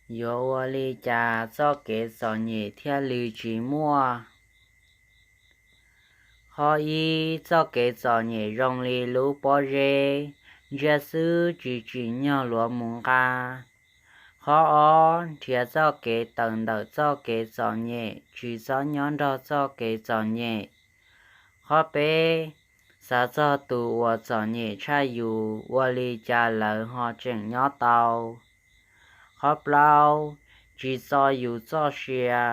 Yuav ua li cas txoj kev txom nyem thiaj li tsis muaj? Qhov ib, txoj kev txom nyem zoo li lub pob zeb, ntsia xwb tsis tsim nyog luav mus nqa. Qhov ob, nrhiav txoj kev tawm ntawm txoj kev txom nyem, tsis txhob nyob nrog txoj kev txom nyem. Qhov peb, xav txog tus uas txom nyem tshaj yus, ua li cas lawv ho tseem nyob tau. Qhov plaub, tsis txo yus txoj sia.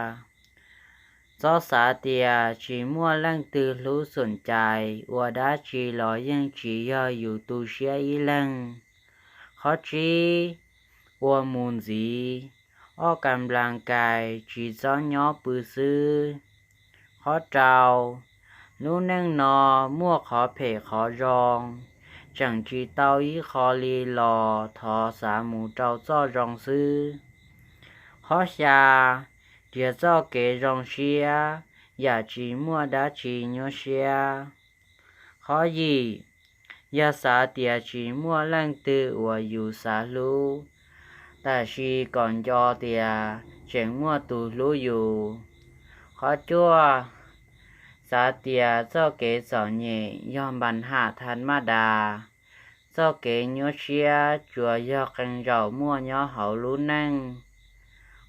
Txhob xav tias tsis muaj leej twg hlub xoom cai, ua dab tsi los yeej tsis yog yus tu siab ib leeg. Qhov tsib, ua mus ntxiv, ob ka nplas kais tsis txhob nyob pw xwb. Qhov rau, lub neej no muaj qhov phem qhov zoo, tseem tsis tau ib qho li los thov xav mus rau txoj zoo xwb. Qhov xya, nrhiav txoj kev zoo siab, yam tsis muaj dab tsi nyuaj siab. Qhov yim, yog xav tias tsis muaj leej twg uas yus xav hlub, tab sis kom nco tias tseem muaj tus hlub yus. Qhov cuaj, xav tias txoj kev txom nyem yog npas ham thas mas das, txoj kev nyuaj siab tsuas yog qee zaum muaj nyob hauv lub neej.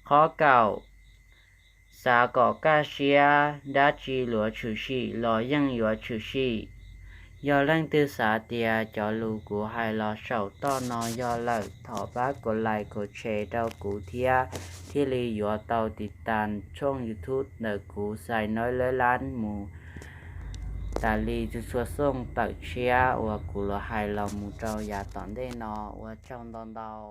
Qhov kaum, xav kom kaj siab, dab tsi luav tshwm sim los yeej yuav tshwm sim. Yog leej twg xav tias cov lus kuv hais los saum toj no yog lawm, thov pab kom like kom share rau kuv thiab, thiaj li yuav tau tiv tas tshooj YouTube ntawm kuv Xais Noib Lab Lab mus tas li txhua txhua xyoo tawm tshiab uas kuv los hais los mus rau yav tom ntej no. Ua tsaug ntau ntau.